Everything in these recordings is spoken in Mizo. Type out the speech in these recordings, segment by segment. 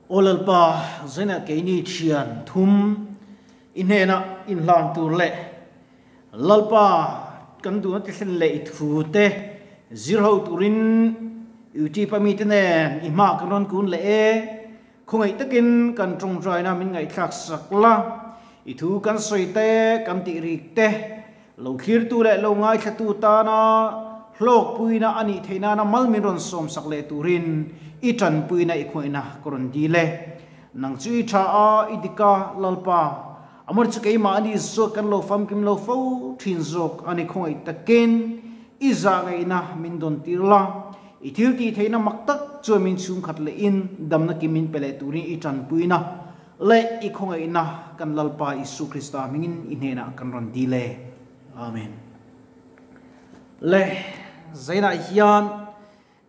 Aw Lalpa, zainah keini thian thum i hnenah inhlan tur leh Lalpa kan duhna ti thlen leh i thu te zir ho turin YouTube a mite nen i hma kan rawn kun leh e. Khawngaih takin kan tawngtaina min ngaihthlak sak la, i thu kan sawi te, kan tih rik te, lo thlirtu leh lo ngaithlatu tana hlawkpuina a nih theih nana mal min rawn sawmsak leh turin i tanpuina i khawngaihna ka rawn dil e. Nang chu i tha a, i dik a, Lalpa, amawr chu keimahni zawk kan lo famkim lo fo thin zawk a ni khawngaih takin i zahngaihna min dawn tir la, I thil tih theihna mak tak chuan min chhungkhat leh in damna kim min pe leh turin i tanpuina leh i khawngaihna kan Lalpa Isu Krista hmingin i hnenah kan rawn dil e. Amen. Le zainah hian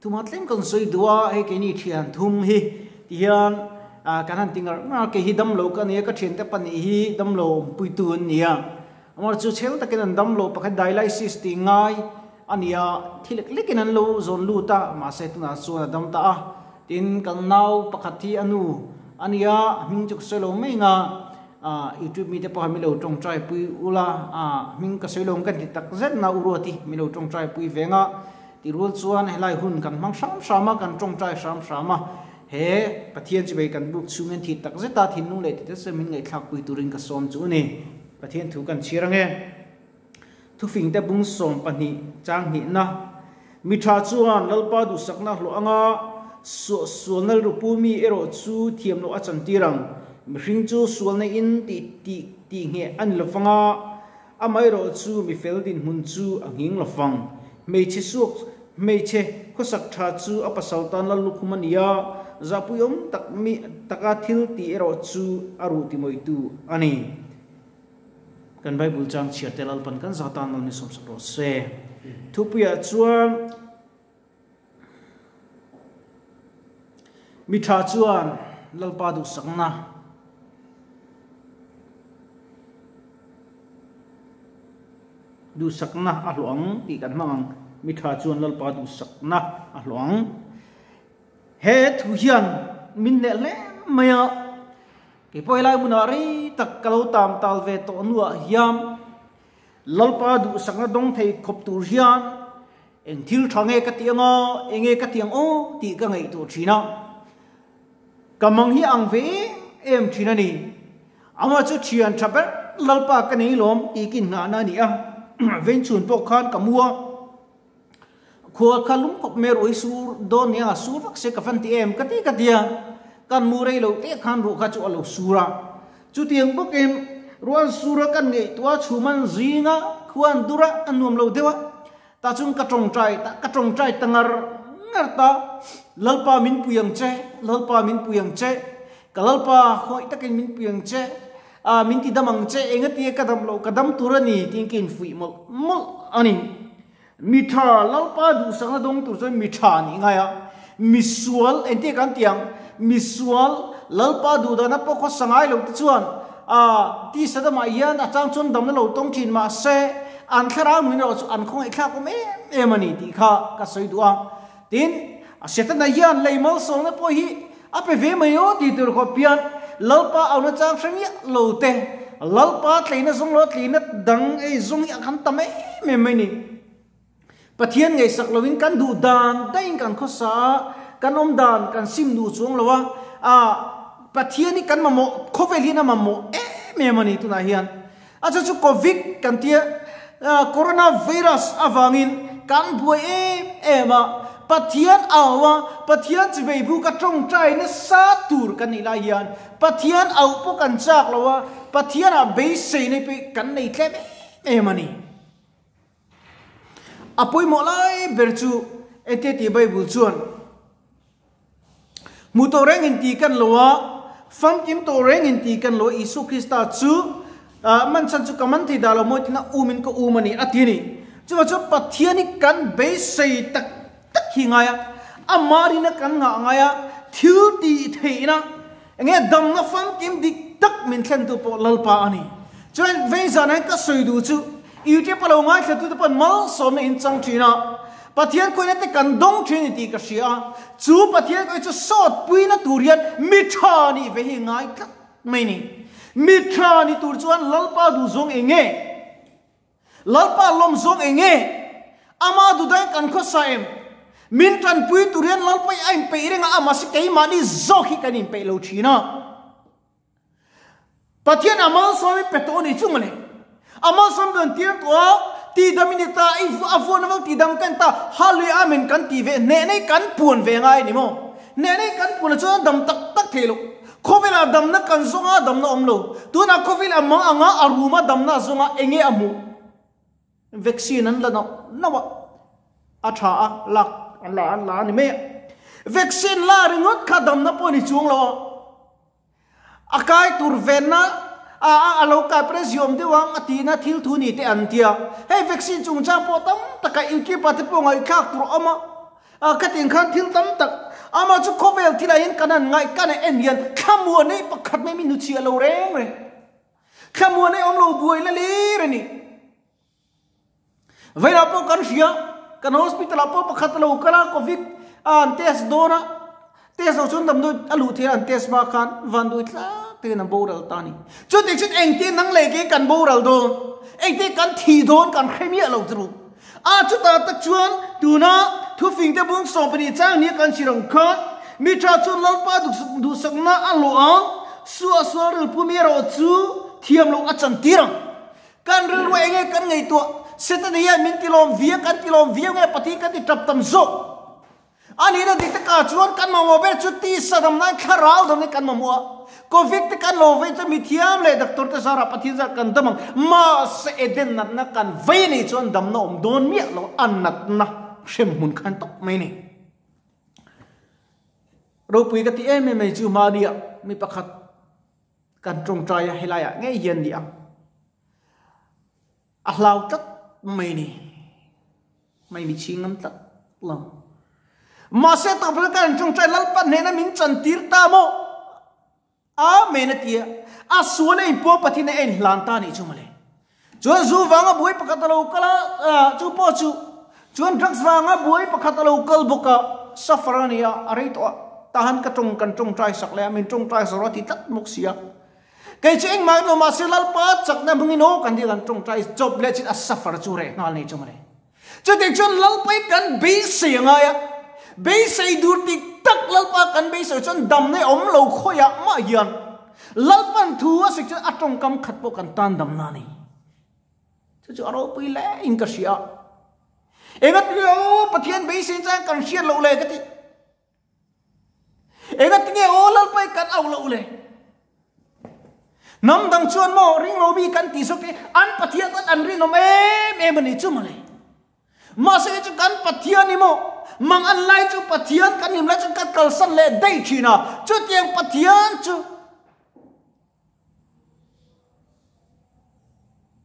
thuma tlem kan sawi duh a, hei keini thian thum hi ti hian kan han ti ngar ngar a, kei hi damlo ka nia, ka thiante pahnih hi damlo awmpuitu an nia. Amaherawhchu chhel takin an damlo pakhat dialysis tih ngai A nia, thi lek lekin an lo zawn lut a, mahse tunah chuan a dam ta a. Tin, kan nau pakhat hi a nu a nia, a hming chu ka sawi lo mai anga, ah YouTube mite pawh mi lo tawngtai pui ula, ah hming ka sawi lo ang ka ti tak zet na u Ruati mi lo tawngtai pui ve anga. Ti rual chuan helai hun kan hmang hram hram a, kan tawngtai hram hram a, he Pathian chu bei kan buk chhungin thi tak zeta thinlung leh tite chu min ngaihthlak pui turin ka sawm chu a ni. Pathian thu kan chhir ange. Thufingte bung 12 chang hnihna, Mi tha chuan Lalpa duhsakna hlawh anga sualna rilru mi erawh chu thiam loh a chantir ang. Mihring chu sualna in tih tih tih ngheh a ni lovang a, amaherawh chu mi fel dinhmun chu a nghing lovang. Hmeichhe suak hmeichhe khawsak tha chu a pasal tan lal lukhum a ni a, zahpuiawm tak mi taka thil tih erawh chu a ruh timawitu a ni. Kan Bible chang chhiar te Lalpan kan za tan lo ni sawmsak rawh se. Thupuiah chuan mi tha chuan Lalpa duhsakna duhsakna a hlawh ang tih kan hmang ang. Mi tha chuan Lalpa duhsakna a hlawh ang. He thu hian min hneh hle mai a. Kei pawh helai hmunah rei tak ka lo tam tal ve tawh hnuah hian Lalpa duhsakna dawng thei khawp tur hian eng thil tha nge ka tih anga, eng nge ka tih ang aw tih ka ngaihtuah thin a. Ka mang hi ang ve em em thin a ni. Amah chu thian tha ber Lalpa ka nei lawm tih ka inngahna a ni a. Vengchhun pawh khan ka mu a. Khua kha lung khawp mai ruih sur dawn nia sur vak se ka fan ti em ka ti ka tia kan mu rei lo te khan ruh kha chu a lo sur a chutiang bawkin ruan sur a kan ngaihtuah chhum an zing a khua an dur a a nuam lo deuh a tah chuan ka tawngtai ta ka tawngtai ta ngar ngar ta Lalpa min pui ang che Lalpa min pui ang che ka Lalpa khawih takin min pui ang che a min ti dam ang che engatia ka dam loh ka dam tur a ni tiin ka infuih mawlh mawlh a ni. Mi tha Lalpa duhsakna dawng tur chuan mi tha nih ngai a, mi sual engtia kan ti ang, mi sual Lalpa duhdahna pawh khawsa ngai lo te chuan ah tisa damah hian a chang chuan damna lo tawng thin mahse an thlarau nun erawh chu an khawngaihthlak awm em em a ni tih kha ka sawi duh a. Tin, Setana hian lei malsawmna pawh hi a pe ve mai aw tih tur khawp hian Lalpa auna chang hre miah lo te, Lalpa tleina zawng lo tleina dang ei zawng hi a kan tam em em mai ni. Pathian ngaihsak loin kan duh dan daihin kan khawsa a, kan awm dan kan sim duh chuang lo a, ah Pathian hi kan mamawh, khawvel hian a mamawh em em a ni tunah hian. A chu chu Covid kan tia, Corona virus avangin kan buai em em a, Pathian au a, Pathian chivei bu ka tawngtai nasa tur kan nih lai hian Pathian au pawh kan chak lo a, Pathian ah beisei nei pawh kan nei tlem em em a ni. A pawimawh lai ber chu engtia tih Bible chuan Hmu tawh reng in ti kan lo a, famkim tawh reng in ti kan lo a, Isua Krista chu man chhan chu ka man thei dah lo mawi tina um in ka um a ni a ti a ni. Chuvang chuan Pathian hi kan beisei tak tak hi ngai a, amah rina kan ngah ngai a, thil tih theihna enge damna famkim dik tak min thlentu pawh Lalpa a ni. Chuan vei zan ah hian ka sawi duh chu YouTube a lo ngaithla tute pawh malsawmna in chang thin a. Pathian khawihna te kan dawng thin ni tih ka hria a, chu Pathian khawih chu sawt puina tur hian mi tha nih ve hi ngai tlat mai ni. Mi tha ni tur chuan Lalpa duhzawng eng nge? Lalpa lawmzawng eng nge? Ama duhdain kan khawsa em? Min tanpui tur hian Lalpa hi a inpeih reng a, amah si keimahni zawk hi kan inpeih lo thin a. Pathian a malsawm i pe tawh a ni chu mawle. A malsawm dawn tir tawh a, tihdam i ni ta, i a vuan avang tihdam ka ni ta, Hallelujah Amen kan tih ve hneh nei kan puan ve ngai a ni maw? Hneh nei kan puan ah chuan a dam tak tak thei lo. Khawvelah damna kan zawng a, damna awm lo. Tunah khawvel a mang anga a rum a damna a zawng a, eng nge a hmuh? Vaccine an la nauh nauh a, a tha a, lak an la an la a ni mai a. Vaccine la ringawt kha damna pawh a ni chuang lo a. A kai tur venna a a a lo kai presiawm deuh ang a tihna thil thu ni te an tia. Hei vaccine chungchang pawh tam taka YouTube-ah te pawh ngaihthlak tur a awm a. A khatin khan thil tam tak amah chu khawvel thilah hian kan han ngaih kan han en hian thlamuan ei pakhat mai min hnuchhiah lo reng reng. Thlamuan ei awm lo buai la lir a ni. Veilah pawh kan hria, kan hospital ah pawh pakhat a lo kal a, covid a an test dawn a, test loh chuan damdawi a luh theih a, an test hma khan vanduai tlak takin a boral ta a ni. Chutiang chuan engtin nang leh kei kan boral dawn, engtin kan thih dawn kan hre miah lo chu. A chutah tak chuan tuna thufing te bung 12 chang nia kan chhir ang khan mi tha chuan Lalpa duhsakna a hlawh ang, suahsual rilpum erawh chu thiam loh a chantir ang. Kan rilru eng nge kan ngaihtuah? Setana hian min tilawm viau, kan tilawm viau nge Pathian kan ti tap tam zawk? A nihna dik takah chuan kan mamawh ber chu tisa dam nan thlarau dam hi kan mamawh a. Covid te kan lo vei chuan mithiam leh doctor te zarah Pathian zarah kan dam ang. Mahse Eden natna kan vei anih chuan damna awm dawn miah lo a natna hremhmun khan tawp mai ni. Ropui ka ti em em mai chu mahniah mi pakhat Kan tawngtai a helai ah ngei hian ni ang. A hlau tlat mai ni. Mai mi chhing ngam tlat lo. Mahse tawpna kan tawngtai Lalpa hnena min chan tir ta maw? Amen a tia. A sual a inpuang Pathian a en hlan ta nih chu mawle. Chuan zu vanga buai pakhat a lo kal a, chu pawh chu chuan drugs vanga buai pakhat a lo kal bawk a, suffer a ni a, a rei tawh a, tahan ka tawng kan tawngtai sak leh a, min tawngtai zawrh a ti tlat bawk si a. Kei chu engmah emaw mahse Lalpa chakna hmangin aw kan ti kan tawngtai chawp leh chin a suffer chu reh nghal nei chu mawle. Chutiang chuan Lalpa hi kan beisei a ngai a, beisei dur tik tak Lalpa kan beisei chuan damna awm lo khawiah mah hian Lalpan thu a sik chuan a tawngkam khat pawh kan tan damna a ni. Chu chu a ropui hle in ka hria. Engatinge aw Pathian beisei chuan kan hriat loh le ka ti. Engatinge aw Lalpa hi kan auh loh le? Hnam dang chuan maw ring lo mi kan tih zawk hi an Pathian tan an rinawm em em a ni chu mawle. Mahse chu kan Pathian hi maw mang an lai chu Pathian kan hlim lai chu kan kalsan leh daih thin a, chutiang Pathian chu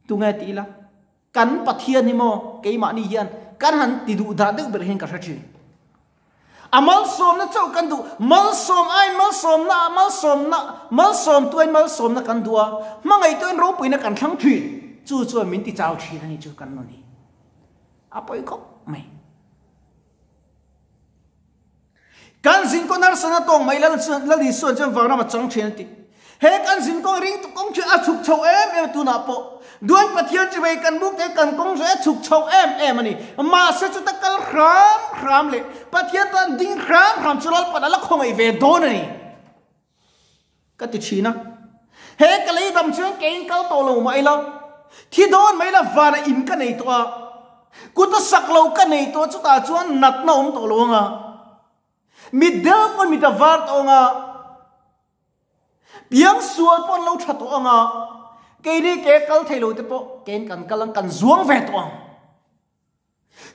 tunge ti ila? Kan Pathian hi maw keimahni hian kan han ti duh dah deuh ber hian ka hre thin. A malsawmna chauh kan duh, malsawm aiin malsawmna, malsawmna, malsawmtu aiin malsawmna kan duh a, hmangaihtu aiin ropuina kan thlang thin. Chu chuan min ti chau thin a ni chu kan nun hi. A pawi khawp mai. Kan zinkawng harsatna tawng mai Lal Isuan chuan vanram a chang thin a ti. He kan zinkawng ring kawng chu a chhuk chho em em a tunah pawh Duan Pathian chu vei kan buk te kan kawng chu a chhuk chho em em a ni. Mahse chuta kal hram hram leh Pathian tan ding hram hram chu Lalpan a la khawngaih ve dawn a ni. Ka ti thin a. He ka lei dam chuan keiin kal tawh lo mah ila, thi dawn mai ila vanah in ka nei tawh a, kut a sak lo ka nei tawh a, chutah chuan natna awm tawh lo ang a, mitdel pawn mit a var tawh ang a, piang sual pawh an lo tha tawh ang a, keini ke kal thei lo te pawh kein kan kal ang, kan zuang ve tawh ang.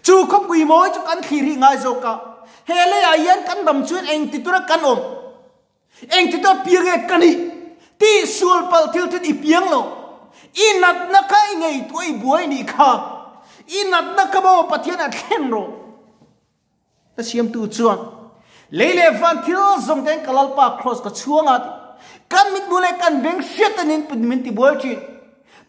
Chu khawpui mawi chu kan thlir hi ngai zawk a, he leiah hian kan dam chuan engti tura kan awm, engti tura piang nge ka nih tih sual palh thil thil i piang lo. I natna kha i ngaihtuah i buai nih kha, i natna kha maw Pathian a thlen rawh. Ka siamtu chuan lei leh van thil zawng te ka Lalpa Kraws ka chhuang a ti. Kan mithmuh leh kan beng hriat te nin min ti buai thin.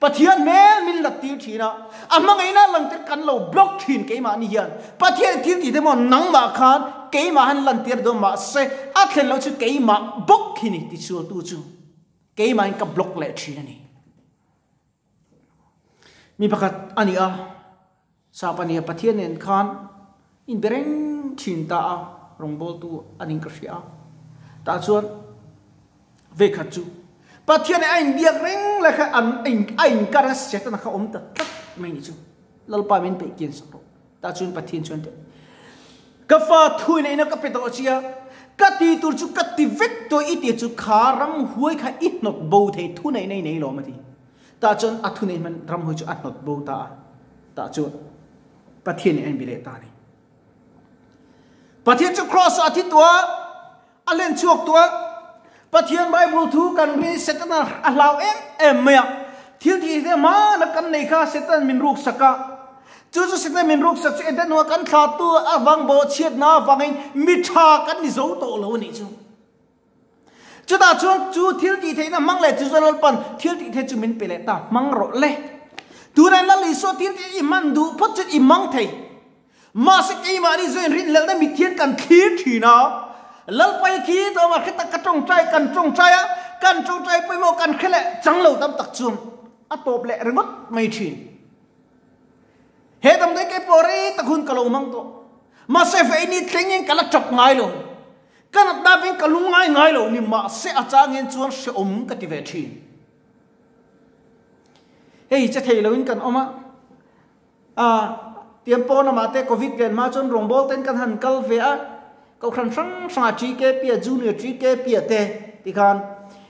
Pathian hmel min lat tir thin a, a hmangaihna langtir kan lo block thin keimahni hian. Pathian thil tih te maw nangmah khan keimah han lantir dawn mahse a thlen loh chu keimah bawk hi ni tisualtu chu keimahin ka block leh thin a ni. Mi pakhat a ni a, sap a ni a, Pathian nen khan inbe reng thin ta a, rawngbawltu a ning ka hria a, tah chuan Vekhat chu Pathian a inbiak reng lai kha an a inkar a Setana kha awm ta tlat mai ni chu. Lalpa min peih kian sak rawh. Tah chuan Pathian chuan teh ka fa thu in ina ka pe tawh chia ka ti tur chu ka ti vek tawh i ti chu kha ram huai kha i hnawt bo thei thu nei nei nei lawm a ti. Tah chuan a thu nei hman ram huai chu a hnawt bo ta a. Tah chuan Pathian in a inbi leh ta a ni. Pathian chu cross ah a thi tuah A len chhuak tuah. Pathian Bible thu kan rin Setana a hlau em em mai a. Thil tih te hmana kan nei kha Setan min ruk sak a. Chu chu Setan min ruk sak chu Eden hnuah kan thla tu avang bawhchhiatna avangin mi tha kan ni zo tawh lo a nih chu. Chutah chuan chu thil tih theihna hmang leh chu chuan Lalpan thil tih theih chu min pe leh ta hmang rawh le. Tunah Lal Isua thil tih i hman duh phawt chuan i hmang thei. Mahse keimahni zawin rinhlelhna mithian kan thlir thin a, Lalpai khi tlawmah hre tak ka tawngtai kan tawngtai a, kan tawngtai pawimawh kan hre leh chang lo tam tak chuan a tawp leh ringawt mai thin. He damdawi kei pawh rei tak hun ka lo mang tawh. Mahse veini thlengin ka la tap ngai lo. Ka natna veng ka lungngai ngai lo ni mahse a changin chuan hrehawm ka ti ve thin. Hei che thei loin kan awm a. A, tiang pawn amah te Covid len hma chuan rawngbâwl ten kan han kal ve a, kohhran hrang hrangah TKP a Junior TKP a te ti khan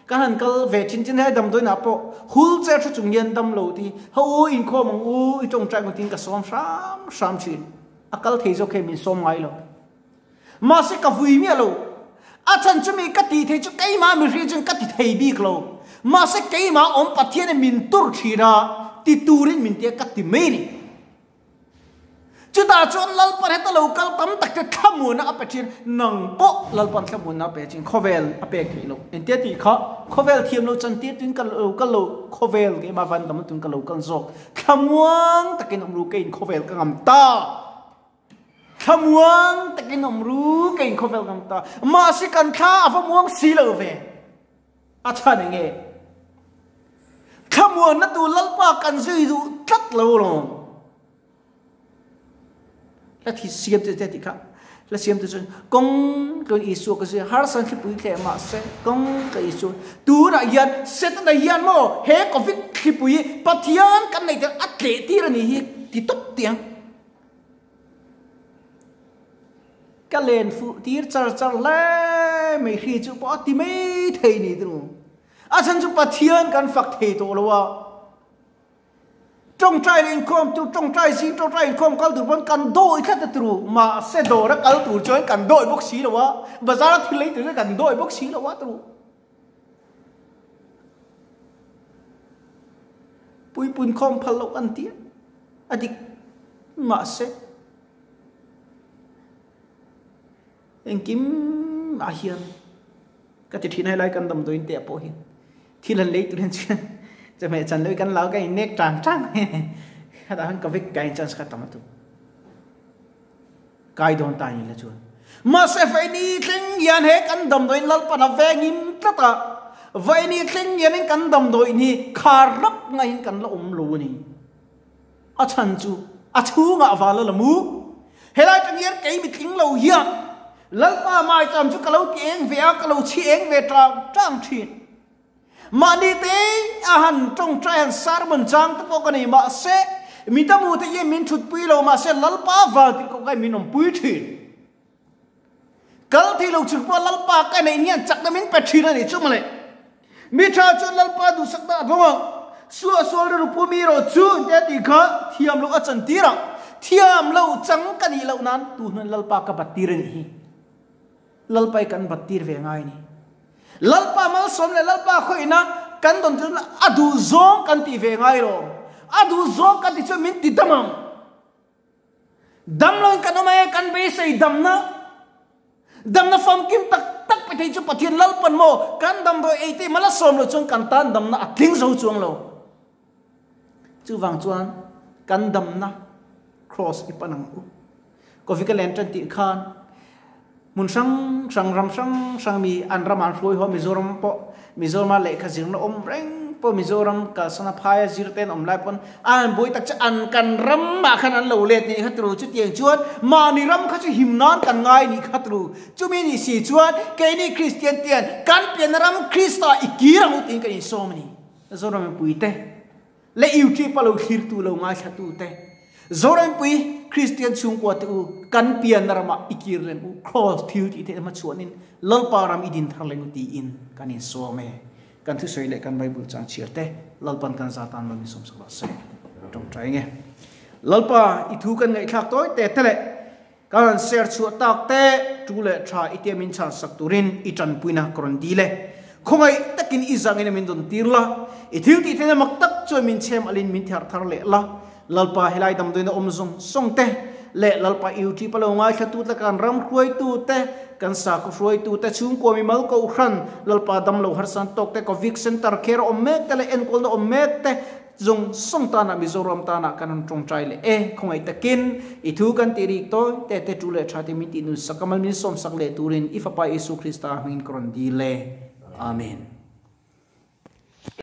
kan han kal ve thin chin hei damdawiinah pawh hul che thu chung hian dam lo ti ho u inkhawm ang u i tawngtai ang tiin ka sawm hram hram thin a kal thei zawk hei min sawm ngai lo mahse ka vui miah lo a chhan chu mi ka tih thei chu keimah mihring chuan ka ti thei bik lo mahse keimah awm Pathian in min tur thin a ti turin min tia ka ti mai ni chutah chuan Lalpan heta lo kal tam tak te thlamuanna a pe thin nang pawh Lalpan thlamuanna a pe thin khawvel a pek theih loh engtia tih kha khawvel thiam lo chan tir tuin ka lo kal lo khawvel keimah van dam tuin ka lo kal zawk thlamuang takin awm ru keiin khawvel ka ngam ta. Thlamuang takin awm ru ka inkhawvel ngam ta. Mahse kan thla a va muang si lo ve. A chhan eng nge? Thlamuanna tu Lalpa kan zui duh tlat lo lawm. Hla thi siam te te ti kha. Hla siam te chuan kawng tluan Isua ka zui harsa thlipui thleh mahse kawng ka Isua. Tunah hian Setana hian maw he Covid thlipui Pathian kan nei tel a tleh tir a ni hi ti tawp tiang. Ka len fuh tir char char hle mai hri chu pawh a ti mai thei ni tunu. A chhan chu Pathian kan fak thei tawh lo a. Tawngtai leh inkhawm tur, tawngtai zing tawngtai inkhawm kal tur pawn kan dawi tlat a turu. Mahse dawr a kal tur chuan kan dawi bawk si lo a, bazar a thil lei tur chuan kan dawi bawk si lo a turu. Puipun khawm phal loh kan ti a, a dik mahse engkim ah hian ka ti thin a helai kan damdawiin te ah pawh hian thil han lei tur hian chuan chawhmeh chan loh hi kan lau ka innek tang tang khatah khan covid kai chance kha tam a tum. Kai dawn ta ni la chuan. Mahse Vaini thleng hian he kan damdawiin Lalpan a vengin tlat a, Vaini thleng hianin kan damdawiin hi khar rap ngaihin kan la awm lo a ni. A chhan chu a chhungah val a la mu. Helai tang hian kei mitling lo hian Lalpa maicham chu ka lo ti eng ve a, ka lo chhi eng ve tang tang thin. Mahni te a han tawngtai han sermon chang te pawh ka nei mahse mi tamu te hian min thutpui lo mahse Lalpa val tih kawng kai min awmpui thin. Kal thei lo chung pawh Lalpa ka neih hian chakna min pe thin a nih chu mawle. Mi tha chuan Lalpa duhsakna a dawng ang. Suahsual rilru pu mi erawh chu te a tih kha thiam loh a chan tir ang. Thiam lo chang ka nih loh nan tu hnuaiin Lalpa ka bat tir a nih hi. Lalpa i kan bat tir ve ngai ni. Lalpa malsawm leh Lalpa khawihna kan dawn chu a duh zawng kan tih ve ngai lo. A duh zawng kan tih chuan min ti dam ang. Dam loin kan awm e, kan beisei damna. Damna famkim tak tak pe thei chu Pathian Lalpan maw kan damdawi ei te mal a sawm loh chuan kan tan damna a tling zo chuang lo. Chuvang chuan kan damna Kraws i pan ang u. Coffee ka len tan tih khan hmun hrang hrang ram hrang hrang mi an ramah an hruai haw Mizoram pawh Mizorama lehkha zirna awm reng pawh Mizoram kalsana phaia zir te an awm lai pawn an buai tak chu an kan ramah khan an lo let nih kha turu chutiang chuan mahni ram kha chu him nan kan ngai nih kha turu chumi nih si chuan keini Kristian te kan pianna ram Krista i kir ang u tiin kan insawm a ni Zoram mipuite. Leh YouTube a lo thlirtu lo ngaithlatu te, Zorampui Kristian chhungkua te u, kan pianna ramah i kir leng u, Kraws thil tih theihna hmachhuanin Lalpa ram i din thar leng u tiin kan insawm e. Kan thusawi leh kan Bible chang chhiar te Lalpan kan za tan lo min sawmsak rawh se. Tawngtai nge. Lalpa i thu kan ngaihthlak tawi te te leh kan han share chhuah tak te tu leh tha i tia min chhan sak turin i tanpuina ka rawn dil e. Khawngaih takin i zangin a min rawn tir la, i thil tih theihna mak tak chuan min chhem alin min ther thar leh la. Lalpa helai damdawiina awm zawng zawng te leh Lalpa YouTube a lo ngaithla te kan ram hruaitu te, kan sakhaw hruaitu te, chhungkua mimal kohhran, Lalpa damlo harsan tawk te, Covid Center care awm mek te leh enkawlna awm mek te, Zawng zawng tanah Mizoram tanah kan rawn tawngtai leh e, khawngaih takin i thu kan tih rik tawi te te tu leh tha te min tih nun sak a mal min sawmsak leh turin i Fapa Isu Krista hmingin ka rawn dil e. Amen.